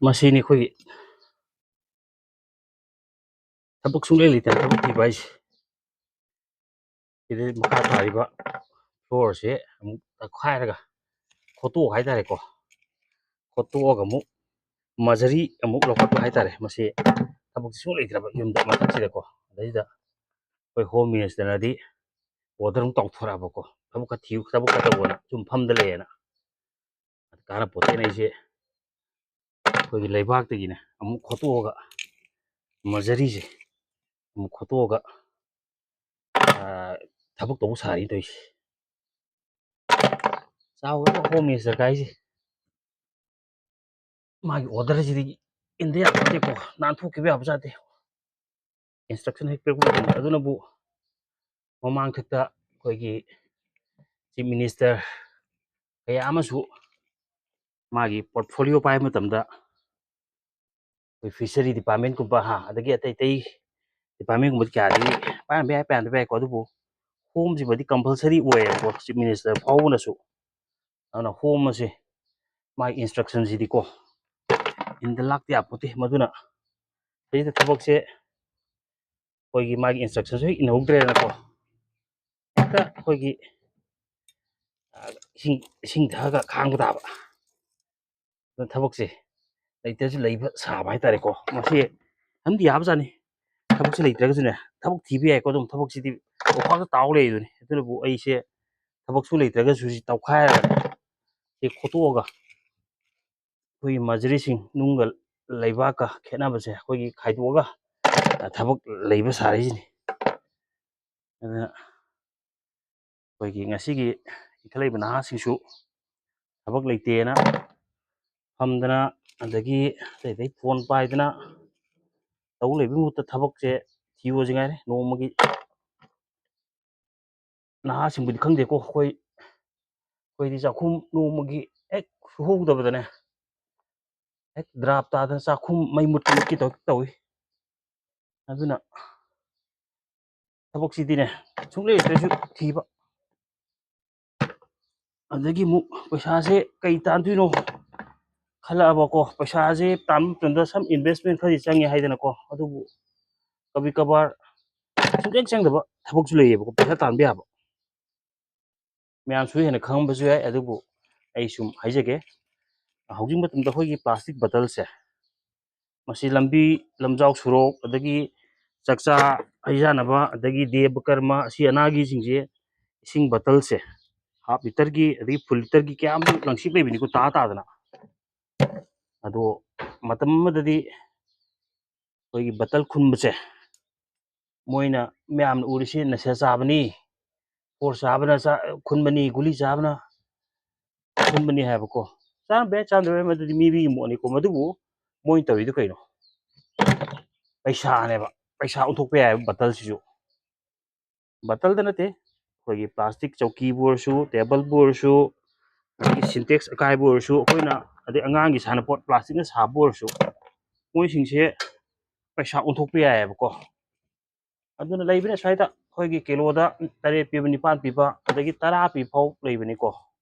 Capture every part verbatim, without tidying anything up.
ꯃꯁꯤꯅꯤ ꯑꯩꯈꯣꯏꯒꯤ ꯊꯕꯛ ꯁꯨꯡꯂꯩ ꯂꯩꯇꯅ ꯊꯕꯛ ꯊꯤꯕ ꯍꯥꯏꯁꯦ꯫ ꯁꯤꯗꯩ ꯃꯈꯥ ꯇꯥꯔꯤꯕ ꯐ꯭ꯂꯣꯔꯁꯦ ꯑꯃꯨꯛ ꯇꯛꯈꯥꯏꯔꯒ ꯈꯣꯠꯇꯣꯛ ꯍꯥꯏꯇꯥꯔꯦꯀꯣ꯫ ꯈꯣꯠꯇꯣꯛꯑꯒ ꯑꯃꯨꯛ ꯃꯖꯔꯤ ꯑꯃꯨꯛ ꯂꯧꯈꯠꯄ ꯍꯥꯏꯇꯥꯔꯦ꯫ ꯃꯁꯤ ꯊꯕꯛ ꯁꯨꯡꯂꯩ ꯂꯩꯇ꯭ꯔꯕ ꯌꯨꯝꯗ ꯃꯊꯛꯁꯤꯗꯀꯣ꯫ ꯑꯗꯩꯗ ꯑꯩꯈꯣꯏ ꯍꯣꯝ ꯃꯤꯅꯤꯁꯇꯔꯅꯗꯤ ꯑꯣꯔꯗꯔ ꯑꯃꯨꯛ ꯇꯧꯊꯣꯔꯛꯑꯕꯀꯣ, ꯊꯕꯛ ꯈꯔ ꯊꯤꯌꯨ, ꯊꯕꯛ ꯈꯔ ꯇꯧꯕꯅ ꯁꯨꯝ ꯐꯝꯗ ꯂꯩꯌꯦꯅ꯫ ꯀꯥꯟꯅꯄꯣꯠꯇꯦꯅ ꯑꯩꯁꯦ ꯑꯩꯈꯣꯏꯒꯤ ꯂꯩꯕꯥꯛꯇꯒꯤꯅꯦ ꯑꯃꯨꯛ ꯈꯣꯠꯇꯣꯛꯑꯒ, ꯃꯖꯔꯤꯁꯦ ꯑꯃꯨꯛ ꯈꯣꯠꯇꯣꯛꯑꯒ, ꯊꯕꯛ ꯇꯧꯕ ꯁꯥꯔꯤ ꯇꯧꯔꯤꯁꯦ꯫ ꯆꯥꯎꯔꯕ ꯍꯣꯝ ꯃꯤꯅꯤꯁꯇꯔ ꯀꯥꯏꯁꯦ꯫ ꯃꯥꯒꯤ ꯑꯣꯔꯗꯔꯁꯤꯗꯤ ꯏꯟꯗ ꯌꯥꯄꯣꯠꯇꯦꯀꯣ, ꯅꯥꯟꯊꯣꯛꯈꯤꯕ ꯌꯥꯕ ꯖꯥꯠ ꯅꯠꯇꯦ꯫ ꯏꯟꯁꯇ꯭ꯔꯛꯁꯟ ꯍꯦꯛ ꯄꯤꯔꯛꯄ ꯃꯇꯝꯗ꯫ ꯑꯗꯨꯅꯕꯨ ꯃꯃꯥꯡꯊꯛꯇ ꯑꯩꯈꯣꯏꯒꯤ ꯆꯤꯐ ꯃꯤꯅꯤꯁꯇꯔ ꯀꯌꯥ ꯑꯃꯁꯨ ꯃꯥꯒꯤ ꯄꯣꯔꯠꯐꯣꯂꯤꯑꯣ ꯄꯥꯏꯕ ꯃꯇꯝꯗ ꯑꯩꯈꯣꯏ ꯐꯤꯁꯔꯤ ꯗꯤꯄꯥꯔꯠꯃꯦꯟꯒꯨꯝꯕ, ꯍꯥ, ꯑꯗꯒꯤ ꯑꯇꯩ ꯑꯇꯩ ꯗꯤꯄꯥꯔꯠꯃꯦꯟꯒꯨꯝꯕꯗꯤ ꯀꯌꯥꯗꯤ ꯄꯥꯏꯔꯝꯕ ꯌꯥꯏ, ꯄꯥꯏꯔꯝꯗꯕ ꯌꯥꯏꯀꯣ꯫ ꯑꯗꯨꯕꯨ ꯍꯣꯝꯁꯤꯃꯗꯤ ꯀꯝꯄꯜꯁꯔꯤ ꯑꯣꯏꯌꯦꯕꯀꯣ, ꯆꯤꯐ ꯃꯤꯅꯤꯁꯇꯔ ꯐꯥꯎꯕꯅꯁꯨ꯫ ꯑꯗꯨꯅ ꯍꯣꯝ ꯑꯁꯦ ꯃꯥꯒꯤ ꯏꯟꯁꯇ꯭ꯔꯛꯁꯟꯁꯤꯗꯤꯀꯣ ꯏꯟꯗ ꯂꯥꯛꯇ ꯌꯥꯄꯣꯠꯇꯦ꯫ ꯃꯗꯨꯅ ꯁꯤꯗꯩꯗ ꯊꯕꯛꯁꯦ ꯑꯩꯈꯣꯏꯒꯤ ꯃꯥꯒꯤ ꯏꯟꯁꯇ꯭ꯔꯛꯁꯟꯁꯨ ꯍꯦꯛ ꯏꯟꯍꯧꯗ꯭ꯔꯦꯗꯅꯀꯣ, ꯍꯦꯛꯇ ꯑꯩꯈꯣꯏꯒꯤ, ꯑ, ꯏꯁꯤꯡ, ꯏꯁꯤꯡ ꯊꯛꯑꯒ ꯈꯥꯡꯕ ꯇꯥꯕ꯫ ꯑꯗꯨꯅ ꯊꯕꯛꯁꯦ ꯂꯩꯇ꯭ꯔꯁꯨ ꯂꯩꯕ ꯁꯥꯕ ꯍꯥꯏꯇꯥꯔꯦꯀꯣ꯫ ꯃꯁꯤ ꯑꯝꯗꯤ ꯌꯥꯕꯖꯥꯠꯅꯤ꯫ ꯊꯕꯛꯁꯦ ꯂꯩꯇ꯭ꯔꯒꯁꯨꯅꯦ, ꯊꯕꯛ ꯊꯤꯕ ꯌꯥꯏꯀꯣ꯫ ꯑꯗꯨꯝ ꯊꯕꯛꯁꯤꯗꯤ ꯑꯣꯐꯔꯗ ꯇꯥꯎ ꯂꯩꯗꯨꯅꯤ꯫ ꯑꯗꯨꯅꯕꯨ ꯑꯩꯁꯦ ꯊꯕꯛꯁꯨ ꯂꯩꯇ꯭ꯔꯒꯁꯨ ꯁꯤ ꯇꯧꯈꯥꯏꯔꯒ ꯁꯤ ꯈꯣꯠꯇꯣꯛꯑꯒ ꯑꯩꯈꯣꯏꯒꯤ ꯃꯖꯨꯔꯤꯁꯤꯡ, ꯅꯨꯡꯒ ꯂꯩꯕꯥꯛꯀ ꯈꯦꯠꯅꯕꯁꯦ ꯑꯩꯈꯣꯏꯒꯤ ꯈꯥꯏꯗꯣꯛꯑꯒ, ꯑ, ꯊꯕꯛ ꯂꯩꯕ ꯁꯥꯔꯛꯏꯁꯤꯅꯤ꯫ ꯑꯗꯨꯅ ꯑꯩꯈꯣꯏꯒꯤ ꯉꯁꯤꯒꯤ ꯏꯟꯈꯠꯂꯛꯏꯕ ꯅꯍꯥꯁꯤꯡꯁꯨ ꯊꯕꯛ ꯂꯩꯇꯦꯅ ꯐꯝꯗꯅ, ꯑꯗꯒꯤ ꯑꯇꯩ ꯑꯇꯩ ꯐꯣꯟ ꯄꯥꯏꯗꯅ ꯇꯧ ꯂꯩꯕꯒꯤ ꯃꯍꯨꯠꯇ ꯊꯕꯛꯁꯦ ꯊꯤꯌꯣꯁꯤ ꯉꯥꯏꯔꯦ꯫ ꯅꯣꯡꯃꯒꯤ ꯅꯍꯥꯁꯤꯡꯕꯨꯗꯤ ꯈꯪꯗꯦꯀꯣ, ꯑꯩꯈꯣꯏ, ꯑꯩꯈꯣꯏꯗꯤ ꯆꯥꯛꯈꯨꯝ ꯅꯣꯡꯃꯒꯤ ꯍꯦꯛ ꯁꯨꯍꯧꯗꯕꯗꯅꯦ, ꯍꯦꯛ ꯗ꯭ꯔꯥꯞ ꯇꯥꯗꯅ ꯆꯥꯛꯈꯨꯝ ꯃꯩ ꯃꯨꯠꯀꯤ ꯃꯨꯠꯀꯤ ꯇꯧ-, ꯇꯧꯏ꯫ ꯑꯗꯨꯅ ꯊꯕꯛꯁꯤꯗꯤꯅꯦ, ꯁꯨꯡꯂꯩ ꯂꯩꯇ꯭ꯔꯁꯨ ꯊꯤꯕ꯫ ꯑꯗꯒꯤ ꯑꯃꯨꯛ ꯄꯩꯁꯥꯁꯦ ꯀꯩ ꯇꯥꯟꯗꯣꯏꯅꯣ ꯈꯜꯂꯛꯑꯕꯀꯣ, ꯄꯩꯁꯥꯁꯦ ꯇꯥꯟꯕ ꯃꯇꯝꯗ some investment ꯈꯔꯗꯤ ꯆꯪꯉꯦ ꯍꯥꯏꯗꯅꯀꯣ, ꯑꯗꯨꯕꯨ ꯀꯕꯤ ꯀꯕꯥꯔ ꯁꯨꯡꯆꯪ ꯆꯪꯗꯕ ꯊꯕꯛꯁꯨ ꯂꯩꯌꯦꯕꯀꯣ, ꯄꯩꯁꯥ ꯇꯥꯟꯕ ꯌꯥꯕ꯫ ꯃꯌꯥꯝꯁꯨ ꯍꯦꯟꯅ ꯈꯪꯉꯝꯕꯁꯨ ꯌꯥꯏ, ꯑꯗꯨꯕꯨ ꯑꯩ ꯁꯨꯝ ꯍꯥꯏꯖꯒꯦ꯫ ꯍꯧꯖꯤꯛ ꯃꯇꯝꯗ ꯑꯩꯈꯣꯏꯒꯤ plastic bottleꯁꯦ, ꯃꯁꯤ ꯂꯝꯕꯤ, ꯂꯝꯖꯥꯎ ꯁꯣꯔꯣꯛ, ꯑꯗꯒꯤ ꯆꯥꯛꯆꯥ ꯍꯩꯖꯥꯟꯅꯕ, ꯑꯗꯒꯤ ꯗꯦꯕ ꯀꯔꯃ, ꯑꯁꯤ ꯑꯅꯥꯒꯤꯁꯤꯡꯁꯦ, ꯏꯁꯤꯡ bottleꯁꯦ half literꯒꯤ, ꯑꯗꯒꯤ full literꯒꯤ ꯀꯌꯥꯝ ꯂꯪꯁꯤꯛ ꯂꯩꯕꯅꯤꯀꯣ, ꯇꯥ ꯇꯥꯗꯅ꯫ ꯑꯗꯣ ꯃꯇꯝ ꯑꯃꯗꯗꯤ ꯑꯩꯈꯣꯏꯒꯤ bottle ꯈꯨꯟꯕꯁꯦ, ꯃꯣꯏꯅ ꯃꯌꯥꯝꯅ ꯎꯔꯤꯁꯤ ꯅꯁꯥ ꯆꯥꯕꯅꯤ, ꯄꯣꯔ ꯆꯥꯕꯅ ꯆꯥ-, ꯈꯨꯟꯕꯅꯤ, ꯒꯨꯂꯤ ꯆꯥꯕꯅ ꯈꯨꯟꯕꯅꯤ ꯍꯥꯏꯕꯀꯣ꯫ ꯆꯥꯔꯝꯕ ꯌꯥꯏ, ꯆꯥꯔꯝꯗꯕ ꯌꯥꯏ, ꯃꯗꯨꯗꯤ ꯃꯤ ꯃꯤꯒꯤ ꯃꯣꯠꯅꯤꯀꯣ꯫ ꯃꯗꯨꯕꯨ ꯃꯣꯏꯅ ꯇꯧꯔꯤꯗꯨ ꯀꯩꯅꯣ? ꯄꯩꯁꯥꯅꯦꯕ, ꯄꯩꯁꯥ ꯑꯣꯟꯊꯣꯛꯄ ꯌꯥꯏꯑꯕ bottleꯁꯤꯁꯨ꯫ Bottleꯗ ꯅꯠꯇꯦ, ꯑꯩꯈꯣꯏꯒꯤ plastic ꯆꯧꯀꯤꯕꯨ ꯑꯣꯏꯔꯁꯨ, tableꯕꯨ ꯑꯣꯏꯔꯁꯨ, ꯑꯗꯒꯤ Sintex ꯑꯀꯥꯏꯕ ꯑꯣꯏꯔꯁꯨ, ꯑꯩꯈꯣꯏꯅ, ꯑꯗꯩ ꯑꯉꯥꯡꯒꯤ ꯁꯥꯟꯅꯄꯣꯠ plasticꯅ ꯁꯥꯕ ꯑꯣꯏꯔꯁꯨ, ꯃꯣꯏꯁꯤꯡꯁꯦ ꯄꯩꯁꯥ ꯑꯣꯟꯊꯣꯛꯄ ꯌꯥꯏꯑꯕꯀꯣ꯫ ꯑꯗꯨꯅ ꯂꯩꯕꯅꯦ ꯁ꯭ꯋꯥꯏꯗ ꯑꯩꯈꯣꯏꯒꯤ ꯀꯤꯂꯣꯗ ꯇꯔꯦꯠ ꯄꯤꯕ, ꯅꯤꯄꯥꯟ ꯄꯤꯕ, ꯑꯗꯒꯤ ꯇꯔꯥ ꯄꯤꯕ ꯐꯥꯎ ꯂꯩꯕꯅꯤꯀꯣ꯫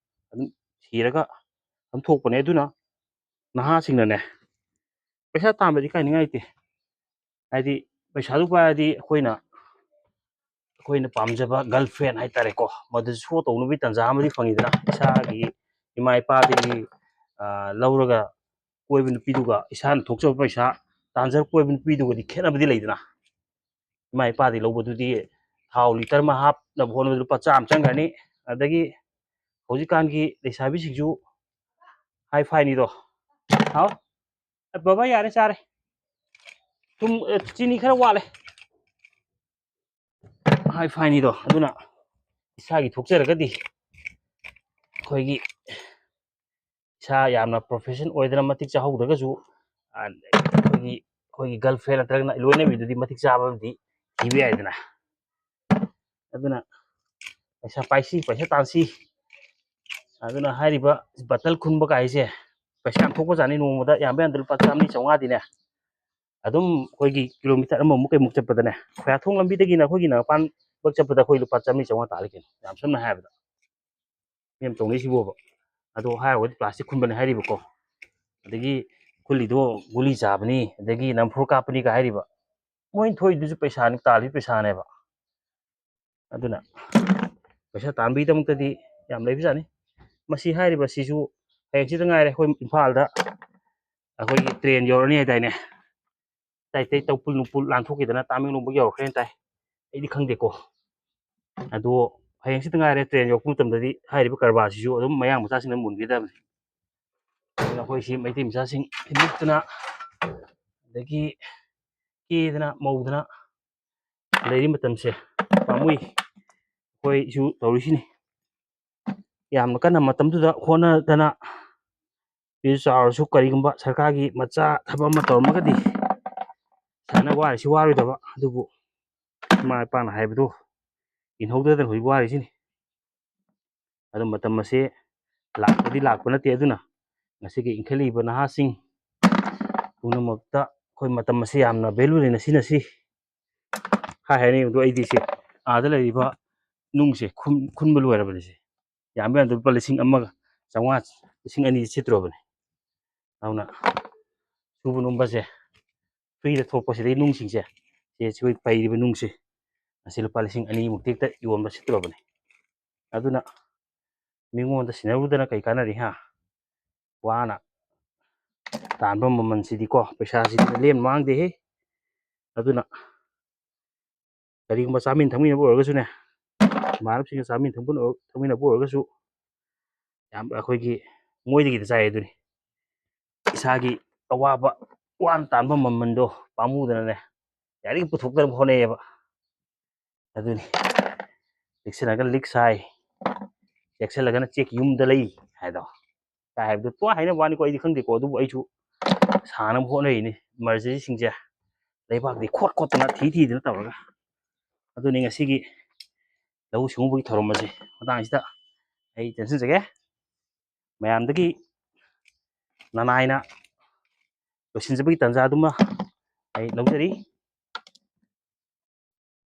ꯑꯗꯨꯝ ꯊꯤꯔꯒ ꯑꯗꯨꯝ ꯊꯣꯛꯄꯅꯦ꯫ ꯑꯗꯨꯅ ꯅꯍꯥꯁꯤꯡꯅꯅꯦ, ꯄꯩꯁꯥ ꯇꯥꯟꯕꯗꯤ ꯀꯥꯏꯅꯤꯡꯉꯥꯏ ꯂꯩꯇꯦ꯫ ꯍꯥꯏꯗꯤ ꯄꯩꯁꯥꯗꯨ ꯄꯥꯏꯔꯗꯤ ꯑꯩꯈꯣꯏꯅ, ꯑꯩꯈꯣꯏꯅ ꯄꯥꯝꯖꯕ girlfriend ꯍꯥꯏꯇꯥꯔꯦꯀꯣ, ꯃꯗꯨꯁꯨ show ꯇꯧꯅꯕꯒꯤ ꯇꯥꯟꯖꯥ ꯑꯃꯗꯤ ꯐꯪꯉꯤꯗꯅ꯫ ꯏꯁꯥꯒꯤ ꯏꯃꯥ ꯏꯄꯥꯗꯒꯤ, ꯑ, ꯂꯧꯔꯒ ꯀꯣꯏꯕ ꯅꯨꯄꯤꯗꯨꯒ ꯏꯁꯥꯅ ꯊꯣꯛꯆꯕ ꯄꯩꯁꯥ ꯇꯥꯟꯖꯔ ꯀꯣꯏꯕ ꯅꯨꯄꯤꯗꯨꯒꯗꯤ ꯈꯦꯠꯅꯕꯗꯤ ꯂꯩꯗꯅ꯫ ꯏꯃꯥ ꯏꯄꯥꯗꯒꯤ ꯂꯧꯕꯗꯨꯗꯤ ꯊꯥꯎ litre ꯑꯃ ꯍꯥꯞꯅꯕ ꯍꯣꯠꯅꯕꯗ ꯂꯨꯄꯥ ꯆꯥꯝꯃ ꯆꯪꯈ꯭ꯔꯅꯤ꯫ ꯑꯗꯒꯤ ꯍꯧꯖꯤꯛꯀꯥꯟꯒꯤ ꯂꯩꯁꯥꯕꯤꯁꯤꯡꯁꯨ high-fiꯅꯤꯗꯣ꯫ ꯍꯥꯎ, ꯑꯦ, ꯕꯕꯥ, ꯌꯥꯔꯦ, ꯆꯥꯔꯦ꯫ ꯊꯨꯝ, ꯑꯦ, ꯆꯤꯅꯤ ꯈꯔ ꯋꯥꯠꯂꯦ꯫ High-fiꯅꯤꯗꯣ꯫ ꯑꯗꯨꯅ ꯏꯁꯥꯒꯤ ꯊꯣꯛꯆꯔꯒꯗꯤ ꯑꯩꯈꯣꯏꯒꯤ ꯏꯁꯥ ꯌꯥꯝꯅ profession ꯑꯣꯏꯗꯅ ꯃꯇꯤꯛ ꯆꯥꯍꯧꯗ꯭ꯔꯒꯁꯨ, ꯑ, ꯑꯩꯈꯣꯏꯒꯤ, ꯑꯩꯈꯣꯏꯒꯤ girlfriend ꯅꯠꯇ꯭ꯔꯒꯅ ꯂꯣꯏꯅꯕꯤꯗꯨꯗꯤ ꯃꯇꯤꯛ ꯆꯥꯕ ꯑꯃꯗꯤ ꯊꯤꯕ ꯌꯥꯏꯗꯅ꯫ ꯑꯗꯨꯅ ꯄꯩꯁꯥ ꯄꯥꯏꯁꯤ, ꯄꯩꯁꯥ ꯇꯥꯟꯁꯤ꯫ ꯑꯗꯨꯅ ꯍꯥꯏꯔꯤꯕ bottle ꯈꯨꯟꯕ ꯀꯥꯏꯁꯦ ꯄꯩꯁꯥ ꯌꯥꯝ ꯊꯣꯛꯄꯖꯥꯠꯅꯤ꯫ ꯅꯣꯡꯃꯗ ꯌꯥꯝꯕ ꯌꯥꯝꯗ ꯂꯨꯄꯥ ꯆꯥꯝꯃꯔꯤ ꯆꯥꯝꯃꯉꯥꯗꯤꯅꯦ, ꯑꯗꯨꯝ ꯑꯩꯈꯣꯏꯒꯤ kilometre ꯑꯃꯃꯨꯛ ꯀꯩꯃꯨꯛ ꯆꯠꯄꯗꯅꯦ, ꯈꯣꯏꯔꯥꯊꯣꯡ ꯂꯝꯕꯤꯗꯒꯤꯅ ꯑꯩꯈꯣꯏꯒꯤ ꯅꯥꯒꯥꯄꯥꯟ ꯕꯛ ꯆꯠꯄꯗ ꯑꯩꯈꯣꯏ ꯂꯨꯄꯥ ꯆꯥꯝꯃꯔꯤ ꯆꯥꯝꯃꯉꯥ ꯇꯥꯔꯦ ꯀꯩꯅꯣ, ꯌꯥꯝ ꯁꯝꯅ ꯍꯥꯏꯔꯕꯗ꯫ ꯃꯤ ꯑꯃ ꯇꯧꯅꯩꯁꯤꯕꯣꯕ꯫ ꯑꯗꯣ ꯍꯥꯏꯔꯨꯔꯗꯤ plastic ꯈꯨꯟꯕꯅꯦ ꯍꯥꯏꯔꯤꯕꯀꯣ꯫ ꯑꯗꯒꯤ ꯈꯨꯜꯂꯤꯗꯣ ꯒꯨꯂꯤ ꯆꯥꯕꯅꯤ, ꯑꯗꯒꯤ ꯅꯝꯐꯨ ꯀꯥꯞꯄꯅꯤꯒ ꯍꯥꯏꯔꯤꯕ, ꯃꯣꯏꯅ ꯊꯣꯛꯏꯗꯨꯁꯨ ꯄꯩꯁꯥꯅꯤ, ꯇꯥꯜꯂꯤ ꯄꯩꯁꯥꯅꯦꯕ꯫ ꯑꯗꯨꯅ ꯄꯩꯁꯥ ꯇꯥꯟꯕꯒꯤꯗꯃꯛꯇꯗꯤ ꯌꯥꯝ ꯂꯩꯕꯖꯥꯠꯅꯤ꯫ ꯃꯁꯤ ꯍꯥꯏꯔꯤꯕꯁꯤꯁꯨ ꯍꯌꯦꯡꯁꯤꯗ ꯉꯥꯏꯔꯦ ꯑꯩꯈꯣꯏ ꯏꯝꯐꯥꯜꯗ ꯑꯩꯈꯣꯏꯒꯤ ꯇ꯭ꯔꯦꯟ ꯌꯧꯔꯅꯤ ꯍꯥꯏꯗꯥꯏꯅꯦ? ꯑꯇꯩ ꯑꯇꯩ ꯇꯧꯄꯨꯜ ꯅꯨꯡꯄꯨꯜ ꯂꯥꯟꯊꯣꯛꯈꯤꯗꯅ ꯇꯥꯃꯦꯡꯂꯣꯡꯕꯨꯛ ꯌꯧꯔꯛꯈ꯭ꯔꯦꯅ ꯇꯥꯏ꯫ ꯑꯩꯗꯤ ꯈꯪꯗꯦꯀꯣ꯫ ꯑꯗꯣ ꯍꯌꯦꯡꯁꯤꯗ ꯉꯥꯏꯔꯦ ꯇ꯭ꯔꯦꯟ ꯌꯧꯔꯛꯄ ꯃꯇꯝꯗꯗꯤ ꯍꯥꯏꯔꯤꯕ ꯀꯔꯕꯥꯔꯁꯤꯁꯨ ꯑꯗꯨꯝ ꯃꯌꯥꯡ ꯃꯆꯥꯁꯤꯡꯅ ꯃꯨꯟꯒꯗꯕꯅꯤ꯫ ꯑꯗꯨꯅ ꯑꯩꯈꯣꯏꯁꯤ ꯃꯩꯇꯩ ꯃꯆꯥꯁꯤꯡ ꯂꯤꯛꯇꯅ, ꯑꯗꯒꯤ ꯀꯦꯗꯅ ꯃꯧꯗꯅ ꯂꯩꯔꯤ ꯃꯇꯝꯁꯦ ꯄꯥꯝꯃꯨꯏ꯫ ꯑꯩꯈꯣꯏꯁꯨ ꯇꯧꯔꯤꯁꯤꯅꯤ꯫ ꯌꯥꯝꯅ ꯀꯟꯅ ꯃꯇꯝꯗꯨꯗ ꯍꯣꯠꯅꯗꯅ, ꯄꯤꯁ ꯆꯥꯎꯔꯁꯨ ꯀꯔꯤꯒꯨꯝꯕ ꯁꯔꯀꯥꯔꯒꯤ ꯃꯆꯥ ꯊꯕꯛ ꯑꯃ ꯇꯧꯔꯝꯃꯒꯗꯤ ꯁꯨꯃꯥꯏꯅ ꯋꯥꯔꯤꯁꯤ ꯋꯥꯔꯣꯏꯗꯕ꯫ ꯑꯗꯨꯕꯨ ꯏꯃꯥ ꯏꯄꯥꯅ ꯍꯥꯏꯕꯗꯨ ꯏꯟꯍꯧꯗꯗꯅ ꯍꯧꯖꯤꯛ ꯋꯥꯔꯤꯁꯤꯅꯤ꯫ ꯑꯗꯨ ꯃꯇꯝ ꯑꯁꯤ ꯂꯥꯛꯄꯗꯤ ꯂꯥꯛꯄ ꯅꯠꯇꯦ꯫ ꯑꯗꯨꯅ ꯉꯁꯤꯒꯤ ꯏꯟꯈꯠꯂꯛꯏꯕ ꯅꯍꯥꯁꯤꯡ ꯄꯨꯝꯅꯃꯛꯇ ꯑꯩꯈꯣꯏ ꯃꯇꯝ ꯑꯁꯤ ꯌꯥꯝꯅ ꯚꯦꯂꯨ ꯂꯩꯅ ꯁꯤꯖꯤꯟꯅꯁꯤ꯫ ꯍꯥꯏ ꯍꯥꯏꯅꯤꯡꯕꯗꯣ ꯑꯩꯗꯤ ꯁꯤ ꯑꯥꯗ ꯂꯩꯔꯤꯕ ꯅꯨꯡꯁꯦ ꯈꯨꯟ-, ꯈꯨꯟꯕ ꯂꯣꯏꯔꯕꯅꯤ꯫ ꯁꯦ ꯌꯥꯝꯕ ꯌꯥꯝꯗꯕ ꯂꯨꯄꯥ ꯂꯤꯁꯤꯡ ꯑꯃꯒ ꯆꯥꯝꯃꯉꯥ, ꯂꯤꯁꯤꯡ ꯑꯅꯤ ꯁꯤꯠꯇ꯭ꯔꯣꯕꯅꯤ꯫ ꯑꯗꯨꯅ ꯁꯨꯕ ꯅꯣꯝꯕꯁꯦ ꯐ꯭ꯔꯤꯗ ꯊꯣꯛꯄꯁꯤꯗꯩ ꯅꯨꯡꯁꯤꯡꯁꯦ ꯁꯤ ꯑꯩꯈꯣꯏ ꯄꯩꯔꯤꯕ ꯅꯨꯡꯁꯦ ꯑꯁꯤ ꯂꯨꯄꯥ ꯂꯤꯁꯤꯡ ꯑꯅꯤꯃꯨꯛꯇꯤ ꯍꯦꯛꯇ ꯌꯣꯟꯕ ꯁꯤꯠꯇ꯭ꯔꯣꯕꯅꯤ꯫ ꯑꯗꯨꯅ ꯃꯤꯉꯣꯟꯗ ꯁꯤꯟꯅꯔꯨꯗꯅ ꯀꯩ ꯀꯥꯟꯅꯔꯤ ꯍꯥ? ꯋꯥꯅ ꯇꯥꯟꯕ ꯃꯃꯜꯁꯤꯗꯤꯀꯣ, ꯄꯩꯁꯥꯁꯤꯗꯤ ꯂꯦꯝ ꯃꯥꯡꯗꯦꯍꯦ꯫ ꯑꯗꯨꯅ ꯀꯔꯤꯒꯨꯝꯕ ꯆꯥꯃꯤꯟ ꯊꯛꯃꯤꯟꯅꯕ ꯑꯣꯏꯔꯒꯁꯨꯅꯦ, ꯏꯃꯥꯟꯅꯕꯁꯤꯡꯒ ꯆꯥꯃꯤꯟ ꯊꯛꯃꯤꯟꯅ-, ꯊꯛꯃꯤꯟꯅꯕ ꯑꯣꯏꯔꯒꯁꯨ ꯌꯥꯝ ꯑꯩꯈꯣꯏꯒꯤ ꯃꯣꯏꯗꯒꯤꯗꯤ ꯆꯥꯏ ꯑꯗꯨꯅꯤ꯫ ꯏꯁꯥꯒꯤ ꯑꯋꯥꯕ ꯋꯥꯅ ꯇꯥꯟꯕ ꯃꯃꯜꯗꯣ ꯄꯥꯝꯃꯨꯗꯅꯅꯦ, ꯌꯥꯔꯤꯒꯩ ꯄꯨꯊꯣꯛꯇꯅꯕ ꯍꯣꯠꯅꯩꯌꯦꯕ꯫ ꯑꯗꯨꯅꯤ, ꯆꯦꯛꯁꯤꯜꯂꯒ ꯂꯤꯛ ꯁꯥꯏ, ꯆꯦꯛꯁꯤꯜꯂꯒꯅ ꯆꯦꯛ ꯌꯨꯝꯗ ꯂꯩ ꯍꯥꯏꯗꯣ꯫ ꯀꯥꯏ ꯍꯥꯏꯕꯗꯣ ꯇꯣ ꯍꯥꯏꯅꯕ ꯋꯥꯅꯤꯀꯣ, ꯑꯩꯗꯤ ꯈꯪꯗꯦꯀꯣ, ꯑꯗꯨꯕꯨ ꯑꯩꯁꯨ ꯁꯥꯅꯕ ꯍꯣꯠꯅꯔꯤꯅꯤ꯫ ꯏꯃꯥꯔꯖꯦꯟꯁꯤꯁꯤꯡꯁꯦ ꯂꯩꯕꯥꯛꯇꯤ ꯈꯣꯠ ꯈꯣꯠꯇꯅ ꯊꯤ ꯊꯤꯗꯅ ꯇꯧꯔꯒ꯫ ꯑꯗꯨꯅꯤ ꯉꯁꯤꯒꯤ ꯂꯧꯎ ꯁꯤꯡꯎꯕꯒꯤ ꯊꯧꯔꯝ ꯑꯁꯤ ꯃꯇꯥꯡꯁꯤꯗ ꯑꯩ ꯇꯦꯟꯁꯤꯟꯖꯒꯦ꯫ ꯃꯌꯥꯝꯗꯒꯤ ꯅꯅꯥꯏꯅ ꯂꯣꯏꯁꯤꯟꯖꯕꯒꯤ ꯇꯥꯟꯖꯥꯗꯨꯃ ꯑꯩ ꯂꯧꯖꯔꯤ꯫